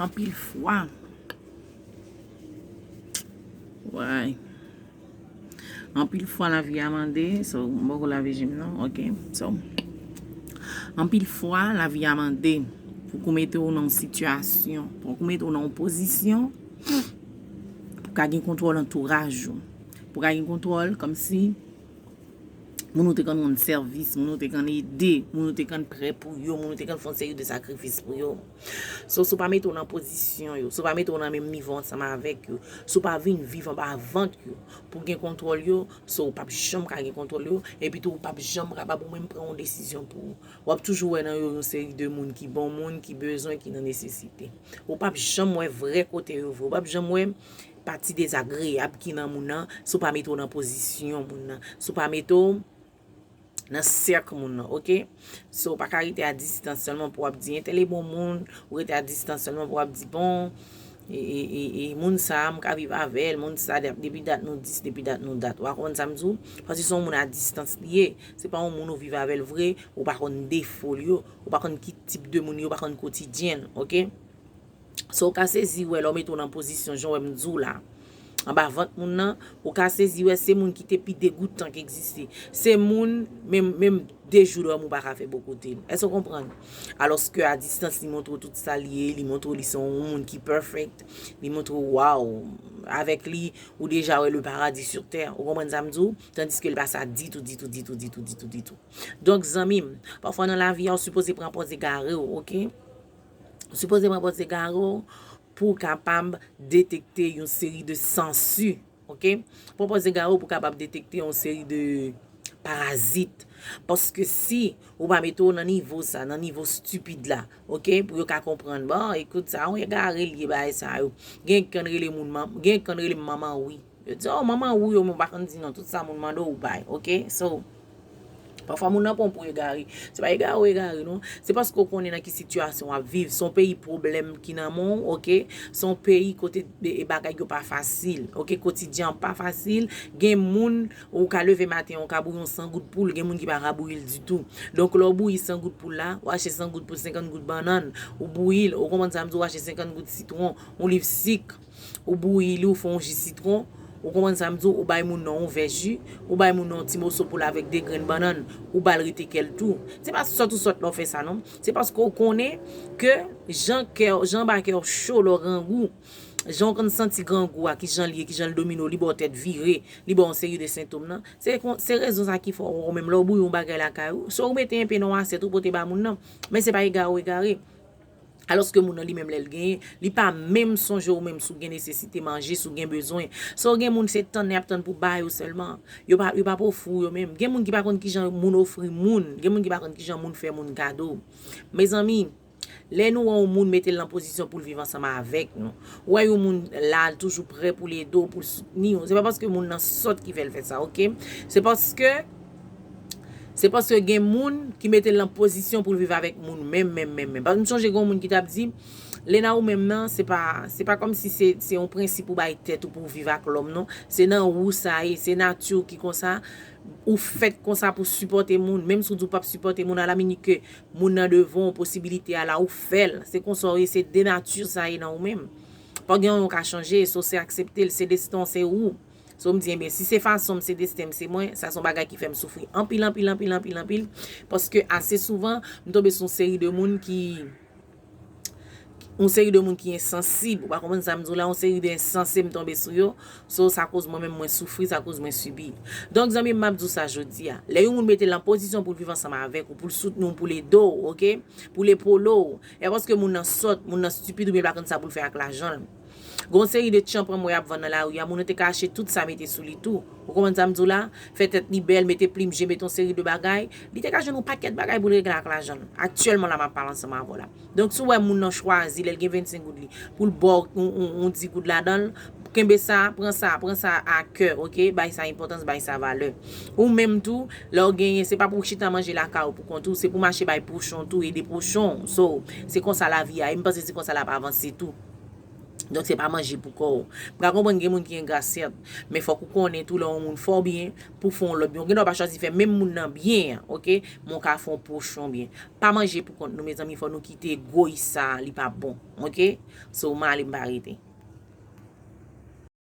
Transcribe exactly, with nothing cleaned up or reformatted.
Anpil fwa. Way. Anpil fwa lavi a mande, so, m poko lave je m non, ok. So, anpil fwa lavi a mande pou kou mete w nan yon sitiyasyon, pou kou mete w nan yon pozisyon pou ka gen kontwòl antouraj ou, pou ka gen kontwòl kòmsi moun ou te konn rann sèvis, moun ou te konn ede, moun ou te konn prè pou yo, moun ou te konn fè yon seri de sakrifis pou yo. So, si w pa mete w nan pozisyon yo, si w pa mete w nan menm nivo ansanm avèk yo, si w pa vin viv anba vant yo pou gen kontwòl yo, so, w p ap janm ka gen kontwòl yo, epi tou, w p ap janm kapab ou menm pran yon desizyon pou ou. W ap toujou wè nan yo yon seri de moun ki bon moun, ki bezwen, ki nan nesesite. Ou p ap janm wè vrè kote yo vre. Ou p ap janm wè pati dezagreyab ki nan moun nan, si w pa mete w nan pozisyon moun nan, si w pa mete w nan sèk moun nan, ok? So, w pa ka rete a distans sèlman pou w ap di entèl e bon moun, ou rete a distans sèlman pou w ap di, bon, e, e, e, e, moun sa a, m ka viv avè l, moun sa a, depi dat nou dis, depi dat nou dat. Ou pa konprann sa m di w? Paske se yon moun a distans li ye. Se pa yon moun ou viv avè l vre, ou pa konn defo l yo, ou pa konn ki tip de moun yo, ou pa konn kotidyen l, ok? So, ou ka sezi wè lè w mete w nan pozisyon, jan w wè m di w la, anba vant moun nan, ou ka sezi wè se moun ki te pi degoutan ki egziste. Se moun, menm, menm de jou dòmi ou pa ka fè bò kote l. Èske w konprann? Alòske a distans, li montre w tout sa l ye, li montre w li se yon moun ki perfect, li montre w, waw, avèk li, ou deja wè le paradis sur terre. Ou konprann sa m di w? Tandiske l pa sa ditou, ditou, ditou, ditou, ditou, ditou. Donk, zanmi m, pafwa nan lavi a, ou sipoze pran pòz egare w, ok? Ou sipoze pran pòz egare w pou w kapab detekte yon seri de sansi, ok? Pran pòz egare w pou w kapab detekte yon seri de parazit. Paske si ou pa mete w nan nivo sa, nan nivo stipid la, ok? Pou yo ka konprann, bon, ekout sa, yon egare li ye, bagay sa yo. Gen ki konn rele moun, gen ki konn rele m manman wi. Yo di, oh, manman ou yo, men w pa konn di non, tout sa moun mande w, ou bay, ok? So, pafwa moun nan pran w pou egare. Se pa egare w egare, non. Se paske w konnen nan ki sitiyasyon w ap viv. Se yon peyi pwoblèm ki nan men w, ok? Se yon peyi kote e, e bagay yo pa fasil, ok? Kotidyen an pa fasil. Gen moun, ou ka leve maten, ou ka bouyi yon san gout poul, gen moun ki pa ka bouyi l ditou. Donk, lè w bouyi san gout poul la, ou achte san gout poul, senkant gout bannann, ou bouyi l, ou konprann sa m di w, ou achte senkant gout sitwon, yon liv sik, ou bouyi li, ou fè yon ji sitwon, ou konprann sa m di w, ou bay moun nan yon vè ji, ou bay moun nan yon ti moso poul avèk de grenn bannann, ou ba l rete kè l tou. Se pa sòt ou sòt lè w fè sa, non. Se paske w konnen ke jan kè, jan anba kè w cho lè w grangou, jan w konn santi grangou a, kijan l ye, kijan l domine w, li ba w tèt vire, li ba w yon seri de sentòm nan. Se kon, se rezon sa ki fè w wè w menm lè w bouyi yon bagay lakay ou, se w mete enpe nan yon asyèt ou pote ba moun nan. Men se pa egare w egare. Alòske moun nan li menm lè l genyen, li pa menm sonje ou menm si w gen nesesite manje, si w gen bezwen. So gen moun se tann y ap tann pou ba yo sèlman. Yo pa, yo p ap ofri w yo menm. Gen moun ki pa konn kijan moun ofri moun. Gen moun ki pa konn kijan moun fè moun kado. Mezanmi, lè nou wè yon moun mete l nan pozisyon pou l viv ansanm avèk nou, ou wè yon moun la, l toujou prè pou l ede w, pou l soutni w. Se pa paske moun nan sòt ki fè l fè sa, ok? Se paske Se paske gen moun ki mete l nan pozisyon pou l viv avèk moun menm, menm, menm, menm. Paske m sonje gen yon moun ki t ap di, Lena, ou menm nan, se pa, se pa kòmsi se, se yon prensip ou bay tèt ou pou w viv ak lòm, non. Se nan ou sa ye, se nati w ki konsa. Ou fèt konsa pou sipòte moun. Menm si w di w p ap sipòte moun, alaminit ke moun nan devan w, posibilite a la, ou fè l. Se konsa w ye, se de nati sa ye nan ou menm. Pa gen anyen w ka chanje, so se aksepte l, se desten w, se ou. So, m di, ebyen, si se fason m, se desten m, se mwen, sa se yon bagay ki fè m soufri anpil, anpil, anpil, anpil, anpil. Paske ase souvan, m tonbe sou yon seri de moun ki, yon seri de moun ki ensansib. Ou pa konprann sa m di w la, yon seri de ensanse m tonbe sou yo. So, sa koz mwen menm mwen soufri, sa koz mwen sibi. Donk, zanmi m, m ap di w sa jodi a. Lè yon moun mete l nan pozisyon pou l viv ansanm avèk ou, pou l soutni w, pou l ede w, ok? Pou l epole w. E paske moun nan sòt, moun nan stipid oubyen l pa konn sa pou l fè ak lajan l. Gon seri de tchanpan m wè y ap vann nan lari a, moun yo te ka achte tout sa mete sou li tou. Ou konprann sa m di w la? Fè tèt li bèl, mete plim je, mete yon seri de bagay. Li te ka jwenn yon pakèt bagay pou l regle ak lajan l. Aktyèlman la m ap pale ansanm avè w la. Donk si w wè moun nan chwazi, lè l gen vennsenk goud li, pou l ba w yon, yon, yon dis goud ladan l, kenbe sa, pran sa, pran sa a kè, ok? Bay sa enpòtans, bay sa valè. Ou menm tou, lè w genyen, se pa pou w chita manje lakay ou pou kont ou, se pou w mache bay pwochen w tou, ede pwochen w. So, se konsa lavi a ye, m panse se konsa l ap avanse tou. Donk, se pa manje pou kò w. M ka konprann gen moun ki engra, sèt, men fòk ou konnen tou lè yon moun fè w byen, pou fè yon lòt byen. Ou gen dwa pa chwazi fè menm moun nan byen an, oke? Men w ka fè yon pwochen w byen. Pa manje pou kont nou, mezanmi, fò nou kite egoyis sa, li pa bon, oke? So, m ale, m pa rete.